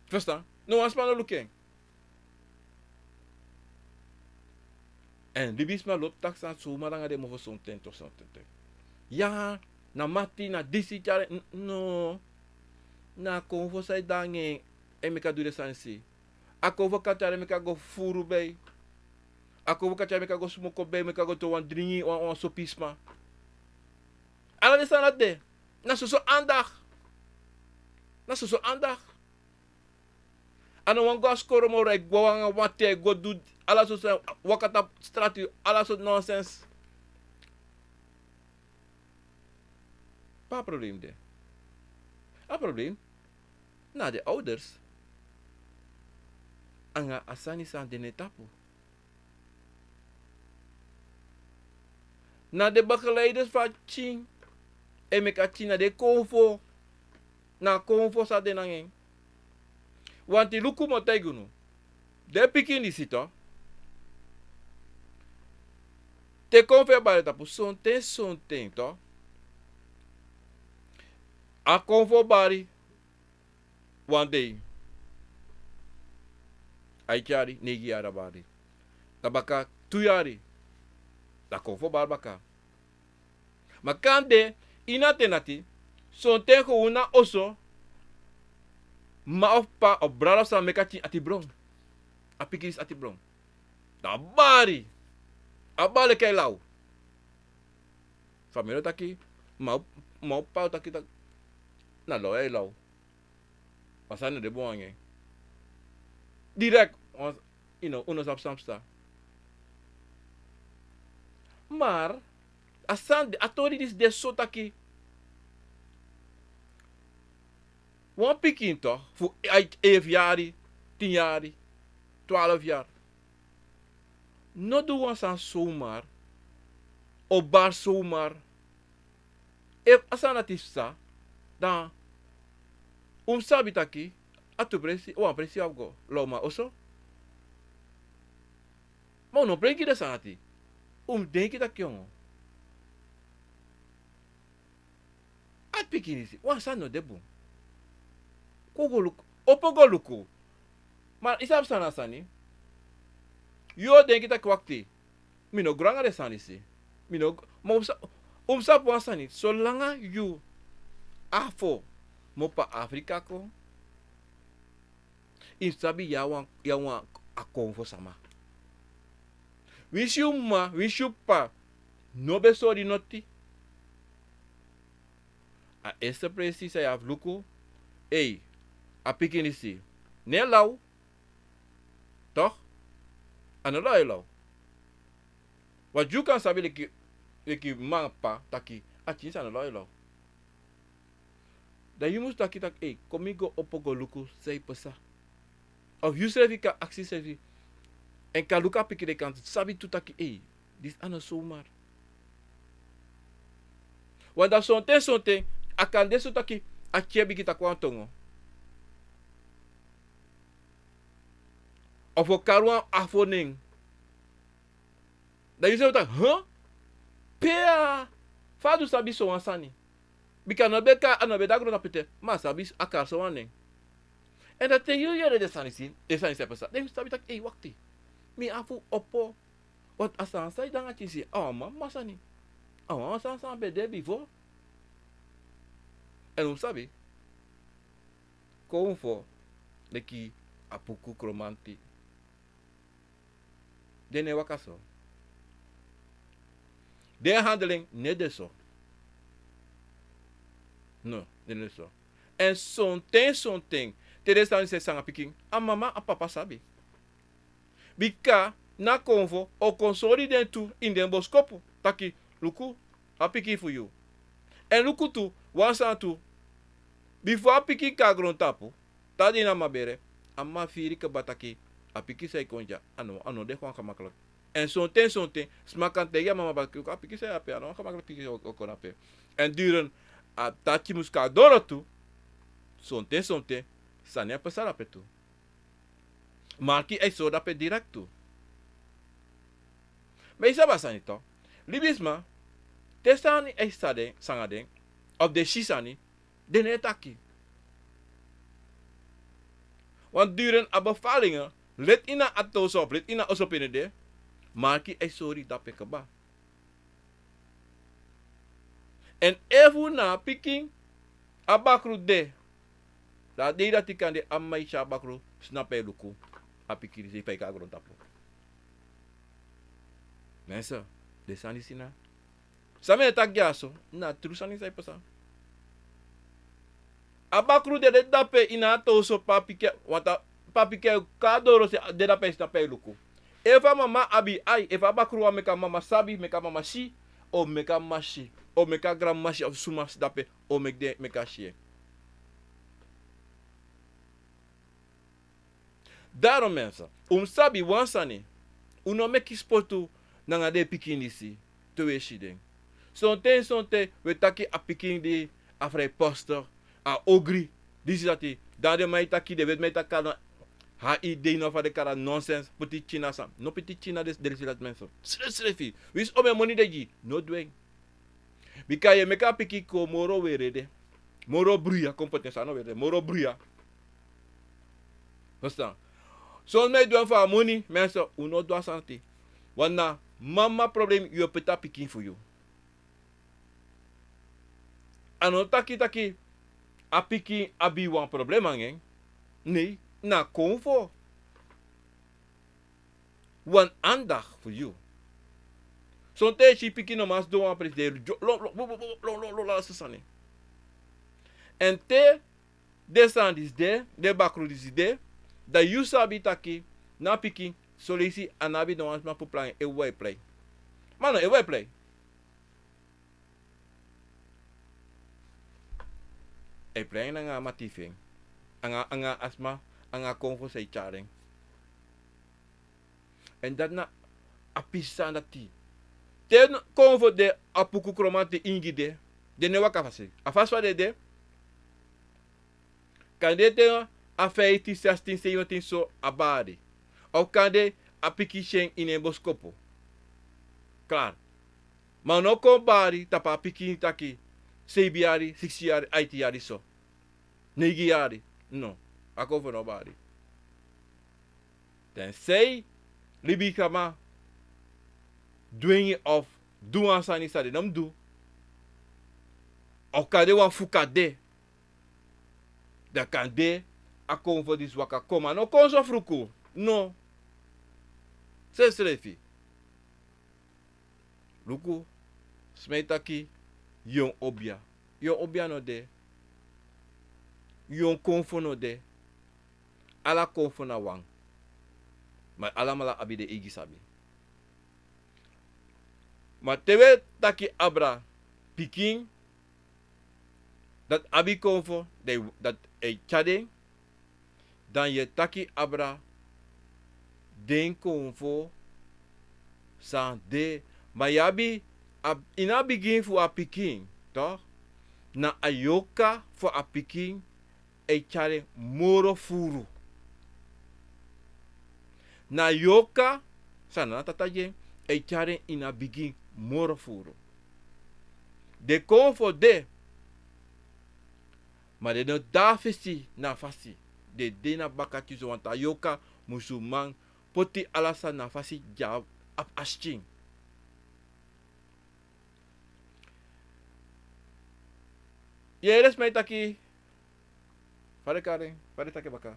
Ferstan? No wan sma no luku en. Èn libisma lobi taki san, suma nanga den mofo sonten toch, sonten. Ya, na mati, na disi tyari, n-, no. Na konfo san e de nanga en, e meki a du den sani disi. A konfo kan tyari en meki a go fufuru bei. A konfo kan tyari en meki a go smoko bei, meki a go tron wan dringi, wan, wan sopisma. Ala den sani dati de. Na soso andacht. Na soso andacht. A no wani go a skoro moro, a e go nanga mati, a e go du ala sortu sani, waka tapu strati, ala sortu nonsens. Pe a problem de? A problem na den ouders. anga a sani san de na en tapu. Na den begeleiders fu a pikin e meki a pikin, na den konfo, na a konfo san de nanga en. Want luku, mi o taigi unu. Den pikin disi tu, te konfo e bari tapu, sonten sonten tu, a konfo bari wan dei, aiti yari, neigi yari a bari. Dan baka tu yari, dan a konfo bari baka. Ma kande ini a ten dati, sonten kon na oso, mama of p'pa of brada of san meki a pikin ati bron. A pikin disi ati bron. Dan a bari, a bari leki a e law. Famiri o taki, ma, ma p'pa o taki taki, na law a e law. Wan sani no de bun anga en. Direct, wan, you know, un no sabi san pasa. Maar a sani, a tori disi de so taki, wan pikin tu fu, ai, efu yari, tin yari, twaalf yari, no du wan sani zomaar, o bari zomaar. Efu a sani dati pasa, dan un mus sabi taki a tu presi, wan presi yu abi go. Lawman oso. Ma un no prenki den sani dati. Un mus denki taki yongo, a pikin disi, wan sani no de bun. Kon go luku, opo go luku. Ma i sabi san na a sani? Yu o denki taki wakti, mi no gro anga den sani disi. Mi no, ma un sa, un sabi wan sani, solanga yu afo mu opo Afrika kon, i sabi yu a wan, yu a wan a konfo sama. Winsi yu mama, winsi yu p'pa no ben sori noti, a eerste presi san yu abi luku, ei, a pikin disi, no e law. Toch? A no law e law. Want yu kan sabi leki, leki mama, p'pa taki a pikin disi a no law e law. Dan yu mus taki taki, ei, kon mi go opo go luku san e pasa. Of yu srefi kan aksi srefi. En kan luku a pikin, den kan sabi tu taki, ei, disi a no zomaar. Want dan sonten sonten a kan de so taki a pikin e bigin taki wan tongo. Of o kari wan afo nen. Dan yu srefi o taki, huh? Pe a, fa a du sabi sowan sani? Bika a no ben ka, a no ben de na grontapu ete, ma a sabi a kari sowan nen. En dan te yu yere den sani disi, den sani disi e pasa, dan yu sabi taki, ei, wakti. Mi abi fu opo. Want a sani san e de nanga a pikin disi, a wan mama sani. A wan sani san ben de bifo. En un sabi, konfo, leki a buku Kromanti, den no e waka so. Den handel no e de so. No, den no e de so. En sonten sonten, te den sani disi e sanga pikin, a mama, a papa sabi. Bika na konfo o kon sori den tu ini den boskopu taki, luku, a pikin fu yu. En luku tu, wan sani tu, bifo a pikin kon na grontapu, te a de ini a mama bere, a mama firi kaba taki a pikin san e kon dya, a no, a no de wan gemakkelijk. En sonten sonten sma kan taigi a mama taki, luku, a pikin san e de ape, a no wan gemakkelijk pikin o, o kon ape. En durende a taki mus kon na doro tu, sonten sonten sani e pasa ape tu. Marki e sori dape direct tu. Ma yu sabi a sani toch. Libisma, te sani e sanga den, sanga den, of den si sani, den no e taki. Want durende a bevalling, leti ini a ati oso of leti ini a oso pe den de, marki e sori dape kaba. En efu na a pikin a bakru de, dan a dei dati kande a mama e si a bakru, snapu, e luku a pikin disi fa e kon na grontapu. Mensen, den sani disi na san mi e taki dyaso, na tru sani san e pasa. A bakru de, de dape ini a ati oso, pe a pikin, want a, pe a pikin e kon na doro, se de dape, e snapu, e luku. Efu a mama abi ai, efu a bakru wani meki a mama sabi, meki a mama si, o meki a mama si, o meki a granmama si, of suma si dape, o meki den, meki a si en. Daarom mensen, un mus sabi wan sani. Un no meki spotu nanga den pikin disi te un e si den. Sonten sonten un e taki a pikin di a vrijpostig, a ogri, disi dati. Dan den man e taki, den wetiman e taki, a no, a idei no, fa den kari en, nonsens, poti tyina san. No poti tyina den, den disi dati mensen. Srefsrefi. Winsi omeni moni den gi, no du en. Bika yu e meki a pikin kon moro werede. Moro bruya, kon poti en san no werede. Moro bruya. Verstaan? Son sma e du en fu a moni, mensen, un no du a sani dati. Want na mama problem yu e poti a pikin fu yu. A no taki taki a pikin abi wan problem nanga en. Nee, na konfo. Wan aandacht fu yu. Sonten yu e si pikin no man sidon wan presi, den e lon, lon, lon, lon, lon, lon, lon, lon, lon, sani. Èn te den sani disi de, den bakru disi de, dan yu sabi taki na pikin, son leisi a no abi no wan sma fu prei nanga en, efu wan e prei. Ma no, efu wan e prei. A e prei nanga a mati fu en. Nanga, nanga a sma, nanga a konfo san e tyari en. Èn dati na a pisi sani dati. Te konfo de, a puku kromanti ingi de, den no e waka fasi. A fasi fa den de, kande te a feitin, sestin, sewentin so a bari. Of kande a pikin si en ini en boskopu. Klaar. Ma no kon bari tapu a pikin taki seibi yari, siksi yari, aiti yari so. Neigi yari. No. A konfo no bari. Tensei libisama dwengi of du wan sani san den no mus du. Of kande wan fuka de. Dan kande a konfo disi waka kon, ma no kon so fruku. No. Srefsrefi. Luku, sma e taki, yon obia. Yon obia no de. Yon konfo no de. Ala konfo na wan. Ma alamala abi den eigi sabi. Ma te wi e taki abra pikin, dati abi konfo, dati, dati e tyari den, dan yu e taki abra den konfo san de. Ma yu abi a, ini a bigin fu a pikin, toch? Na a yorka fu a pikin e tyari en moro furu. Na yorka, san na tata gi en, e tyari en ini a bigin moro furu. Den konfo de, ma den no de a fesi na a fasi. Den de na baka tyusu, want a yorka musu man poti ala sani na a fasi di a abi a skin. Yu e yere sma e taki, fa den kari en, fa den taki baka.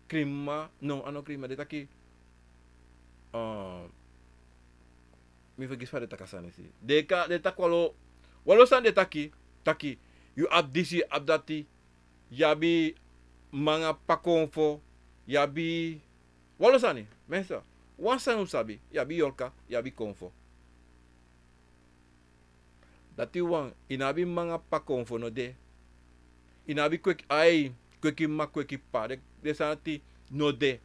Krimma, no, a no krimma, den taki, ah, mi fergiti fa den taki a sani disi. Den ka, den taki wanlo, wanlo sani den taki, taki, yu abi disi, yu abi dati, yu abi mama nanga p'pa konfo, yu abi wanlo sani, mensen, wan sani un sabi, yu abi yorka, yu abi konfo. Dati wan, yu no abi mama nanga p'pa konfo no de. Yu no abi kweki, ai, kweki mama, kweki p'pa, den, den sani dati no de.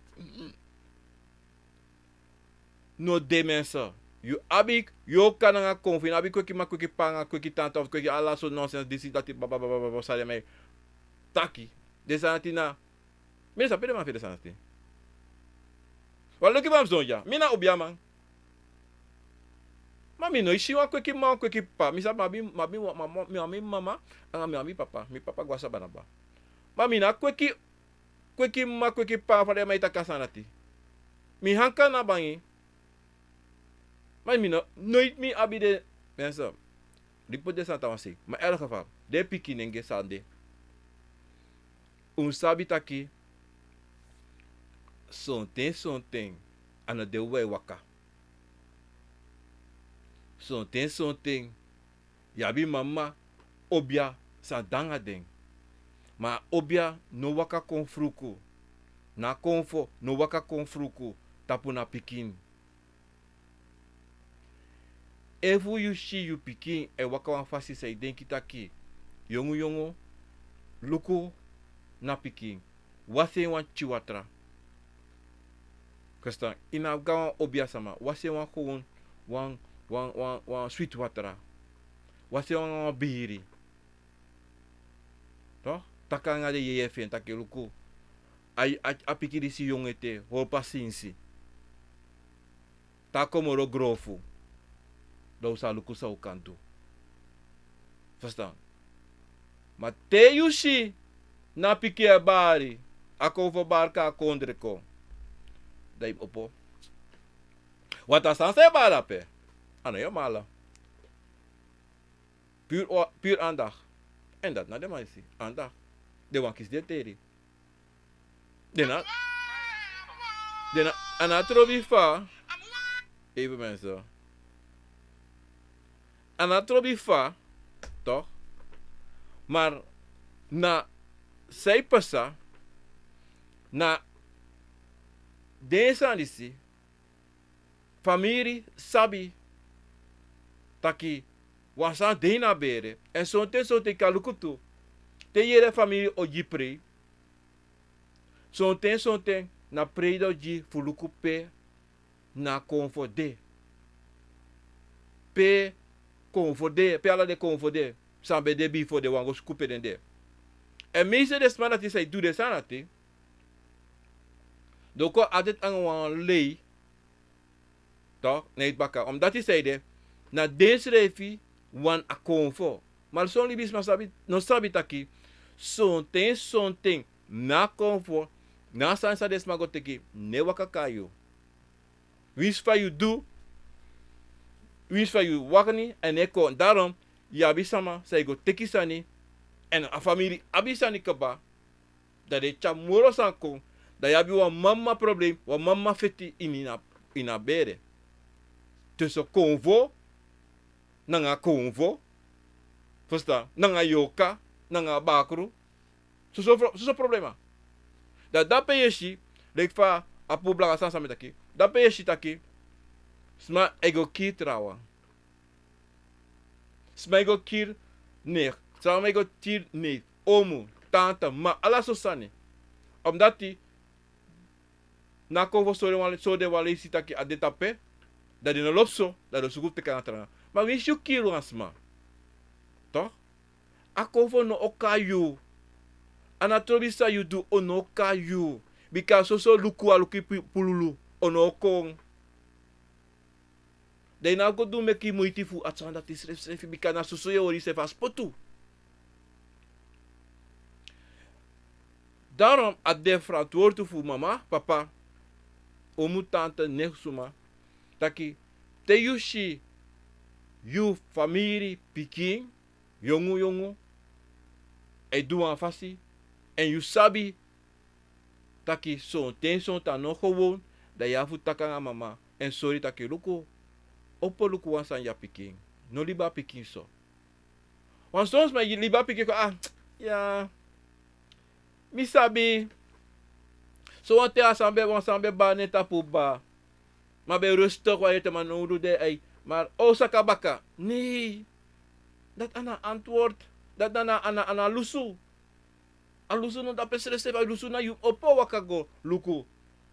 No de mensen. Yu abi yorka nanga konfo, yu no abi kweki mama, kweki p'pa, nanga kweki tanta of kweki ala sortu nonsens, disi, dati, baba, baba, baba, san den man e taki. Den sani dati na, mi no sabi pe den man feni den sani dati. Wan luku fa mi sidon ya, mi na obiaman. Ma mi no e si wan kweki mama, wan kweki p'pa. Mi sabi mi abi, mi abi, mi abi mama, nanga mi abi papa. Mi papa go a sabana kaba. Ma mi no abi kweki, kweki mama, kweki p'pa, fa den man e taki a sani dati. Mi hanka na bangi. Ma mi no, noiti mi abi den, mensen. Di poti den sani na wan sei. Ma in elk geval, den pikinenge san de. Un sabi taki, sonten, sonten, a no de wi e waka. Sonten, sonten, yu abi mama, obia, san de nanga den. Ma a obia no waka kon fruku. Na konfo no waka kon fruku tapu na pikin. Efu yu si yu pikin e waka wan fasi san yu denki taki yongu yongu, luku na pikin. Wasi en wan pikin watra. Verstaan? Yu no abi go na wan obiasma. Wasi en wan gewoon, wan, wan, wan, wan switi watra. Wasi en wan, wan biri. Toch? Taki nanga den yeye fu en taki luku. A, a, a pikin disi yongu ete, hori pasensi. Te a kon moro grofu. Dan un sa luku san un kan du. Verstaan? Ma te yu si na pikin e bari, a kon fu bari kon a kondre kon. Dan yu mus opo. Want a sani san e bari ape. A no yu mala. Puur o-, puur aandacht. En dati na den man e si. Aandacht. Den wani kisi den teri. Den na, den na, a no trobi fa. Even mensen. A no trobi fa, toch? Maar na san e pasa, na den sani disi, famiri sabi taki wan sani de ini a bere. Èn sonten, sonten yu kan luku tu. Te yu yere famiri o gi prei. Sonten, sonten na prei den o gi fu luku pe na konfo de. Pe konfo de, pe ala den konfo de. San ben de bifo den wani go suku pe den de. Èn meeste den sma dati san e du den sani dati. Den o kon altijd nanga wan lei. Toch, na yu baka. Omdati san ede, na densrefi wani a konfo. Ma son libisma sabi, no sabi taki, sonten, sonten, na konfo, na sani san den sma go teki, no e waka kon na yu. Winsi fa yu du, winsi fa yu waka ini, a no e kon. Daarom, yu abi sama san e go teki sani, èn a famiri abi sani kaba, dan den e tyari moro sani kon, dan yu abi wan mama problem, wan mama feti ini a, ini a bere. Tussen konfo, nanga konfo, verstaan, nanga yorka, nanga bakru. Soso pro-, soso problema. Dan dape yu e si, leki fa a puru blaka sani san mi taki. Dape yu e si taki, sma e go kiri trawan. Sma e go kiri neef. Sma e go kiri neef, omu, tante, mma, ala so sani. Omdati, na konfo sori den wan, sori den wan leisi taki a de tapu, dan den no lobi so, dan den o suku fu teki a na tra. Ma winsi yu kiri wan sma, toch? A konfo no o kon na yu. A no trobi san yu du, a no o kon na yu. Bika soso luku, a luku yu pu-, pululu, a no o kon. Dan yu no abi go du meki muiti fu a sani dati srefsrefi, bika na soso yu e hori yusrefi a spotu. Daarom a de verantwoording fu mama, papa, omu, tante, neef, suma, taki te yu si yu famiri pikin, yongu yongu, e du wan fasi, èn yu sabi taki sonten, sonten a no gewoon, dan yu abi fu taki nanga mama, èn sori taki luku, opo luku wan sani gi a pikin, no libi a pikin so. Wan son sma e libi a pikin kon, ah, ya, mi sabi, so wan ten a sani ben, wan sani ben bari neti tapu ba. Ma ben rustig wan ete, ma no du de, ei, ma o saka baka. Nee. Dati a no antwoord. Dati a no, a no, a no lusu. A lusu no dape srefsrefi, a lusu na yu opo waka go luku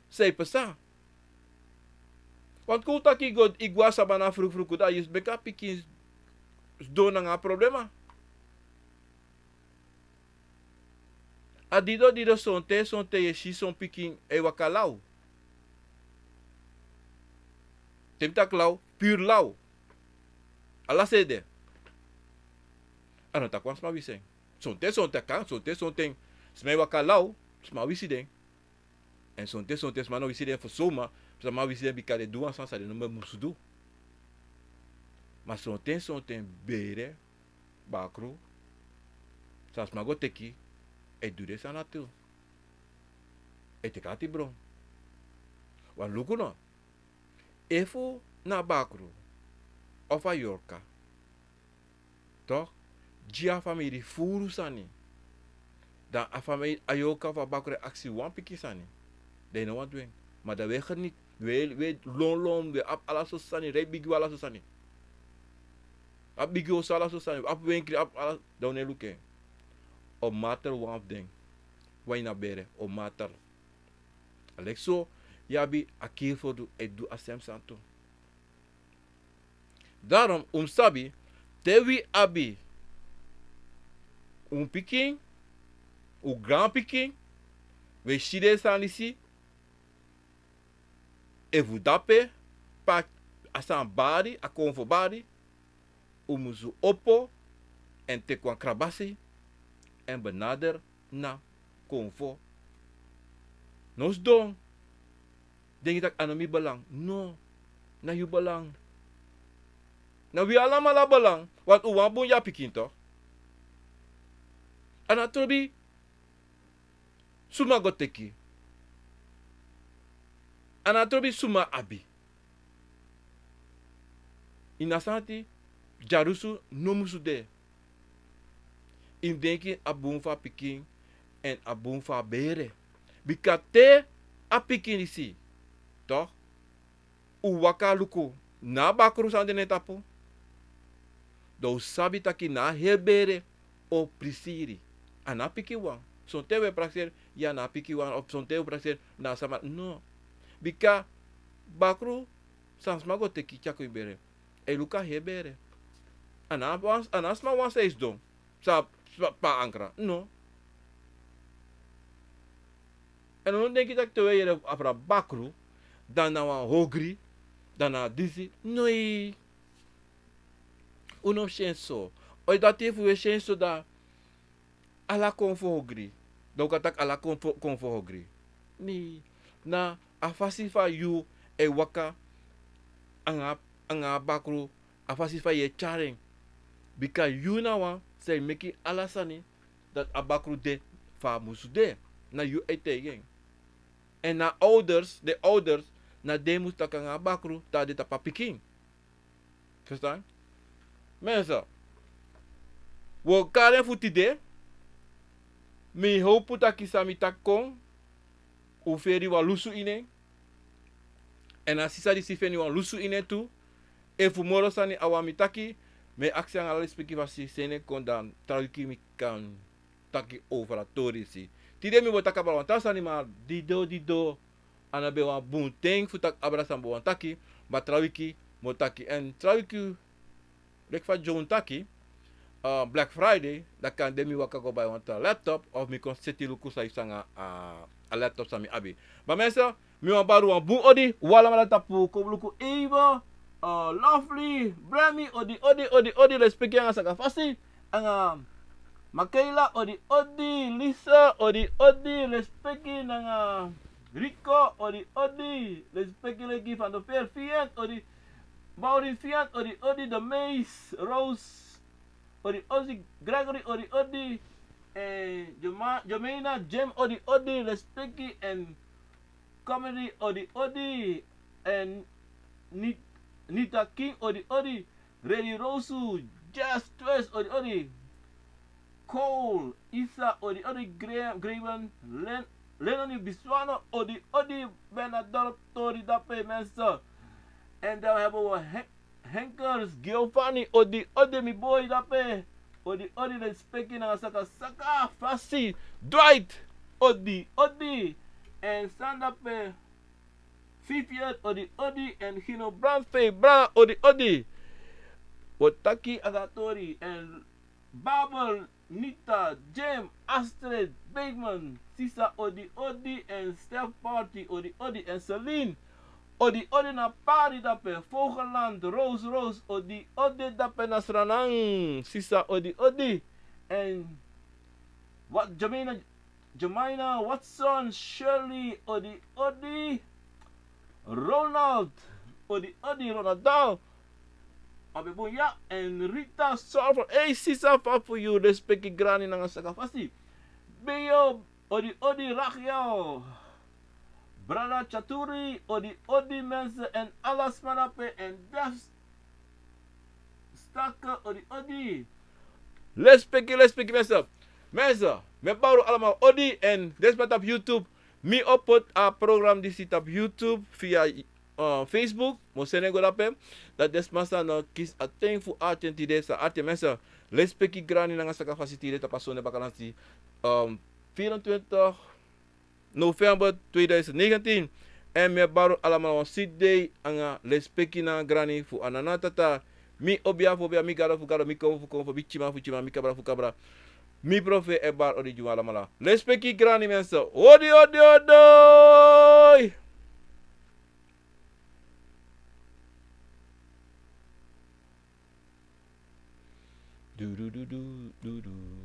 san e pasa. Want kon un taki go, i go a sabana frukfruku, dan yu meki a pikin sidon nanga a problema. A dido, dido, sonten, sonten yu e si son pikin e waka law. Te mi taki law, puru law. Ala san e de. A no taki wan sma wisi en. Sonten, sonten kan, sonten, sonten sma e waka law, sma wisi den. Èn sonten, sonten sma no wisi den fu suma, sma wisi den bika den du wan sani san den no musu du. Ma sonten, sonten bere, bakru, san sma go teki, e du den sani dati tu. E teki ati bron. Wan luku no. Efu na bakru, of a yorka, toch, gi a famiri furu sani. Dan a famiri, a yorka fu a bakru e aksi wan pikin sani. Dan yu no wani du en. Ma dan wi e geniet, wi e, wi e lonlon, wi e abi ala sortu sani, rei bigi, wi e abi ala sortu sani. Abi bigi oso, ala sortu sani, abi wenkri, abi ala, dan wi no e luku en. O martel wan fu den. Wan ini a bere, o martel. A leki so, yu abi a kiri fu du e du a sem sani tu. Daarom un mus sabi, te wi abi un pikin, un granpikin, wi e si den sani disi, efu dape, pa a sani bari, a konfo bari, un musu opo èn teki wan krabasi èn benader na konfo. No sidon denki taki a no mi belang. No, na yu belang. Na wi alamala belang, want un wani bun yu a pikin toch. A no trobi suma go teki. A no trobi suma abi. Ini a sani dyarusu no musu de. Yu mus denki a bun fu a pikin èn a bun fu a bere. Bika te a pikin disi, toch, un waka luku, na a bakru san de na en tapu, dan un sabi taki na a heri bere o prisiri. A na a pikin wan. Sonten wi e prakseri, ya, na a pikin wan, of sonten wi e prakseri na a sama. No. Bika bakru san sma go teki tyari kon ini bere, e luku a heri bere. A no a wan, a no a sma wan san e sidon, san, san pa ankra. No. Èn un no denki taki te wi e yere abra bakru, dan na wan ogri, dan na disi. No, un no mus si en so. Oi, dati efu wi e si en so, dan ala konfo ogri. Dan un kan taki ala konfo, konfo ogri. Nee, na a fasi fa yu e waka anga, anga a bakru, a fasi fa yu e tyari en. Bika yu na wan san e meki ala sani dati a bakru de fa a musu de. Na yu e taigi en. Èn na ouders, den ouders, na den musu taki anga a bakru, te a de tapu a pikin. Verstaan? Mensen, wi o kari en fu tide. Mi howpu taki san mi taki kon, un feni wan lusu ini en. Èn a sisa disi feni wan lusu ini en tu. Efu moro sani a wani mi taki, mi e aksi anga ala respeki fasi, seni en kon, dan tra wiki mi kan taki over a tori disi. Tide mi bo taki abra wan tra sani, ma di do, di do, a no ben wan bun ten fu taki abra san mi bo wani taki, ma tra wiki mi o taki. Èn tra wiki, leki fa John taki, eh, Black Friday, dan kande mi waka go bai wan tra laptop, of mi kon seti luku san yu sanga a, a laptop san mi abi. Ma mensen, mi wani bari wan bun odi, un alamala tapu Kobluku Evo, eh, Lovely, Bremi, odi, odi, odi, odi, respeki anga saka fasi, anga Makayla, odi, odi, Lisa, odi, odi, respeki nanga Rico, odi, odi, respeki leki Van der Veer, Fiat, odi, Maureen Fiat, odi, odi, The Maze, Rose, odi, odi, Gregory, odi, odi, eh, Joma-, Jomeina, Jem, odi, odi, respeki, èn Comedy, odi, odi, èn Nit-, Nita King, odi, odi, Redi Rosu, Jazz Twist, odi, odi, Cole, Isa, odi, odi, Graham, Graven, Len-, Lenoni Biswano, odi, odi, Bernador Tori dape, mensen. En dan hebben we Hen-, Henkers, Giovanni, odi, odi, mi boy dape. Odi, odi, respeki nanga saka, saka, fasi. Dwight, odi, odi. En san dape, Vivian, odi, odi. En Gino Brand, Faye Brand, odi, odi. Wi o taki a tori. En Babel, Nita, Jim, Astrid, Beekman, Sisa, odi, odi. En Steph Party, odi, odi. En Celine, odi, odi na Pari dape, Vogeland, Rose, Rose, odi, odi dape na Sranan, Sisa, odi, odi. En wat, Jamina, Jemina, Watson, Shirley, odi, odi. Ronald, odi, odi, Ronald Dahl. Abi bun ya, en Rita Salvo, ei, Sisa, fa fu yu, respeki grani nanga saka fasi. Beyo, odi, odi, Rachiel. Brada Chaturi, odi, odi, mensen, en ala sma dape, en Def Stakke, odi, odi. Respeki, respeki, mensen. Mensen, mi e bari un alamala odi, en den sma tapu YouTube. Mi o poti a program disi tapu YouTube via, eh, Facebook. Mi o seni en go dape. Dan den sma san no kisi a ten fu arki en tide sa arki en, mensen. Respeki grani nanga saka fasi tide tapu a sonde bakalansi, ehm, vierentwintig november tweeduizend negentien. Èn mi e bari un alamala wan switi dei anga lespeki nanga grani fu Anana Tata. Mi obia fu obia, mi gado fu gado, mi konfo fu konfo, mi tyiman fu tyiman, mi kabra fu kabra. Mi profe e bari odi gi un alamala. Lespeki grani, mensen. Odi, odi, odi! Du, du, du, du, du, du.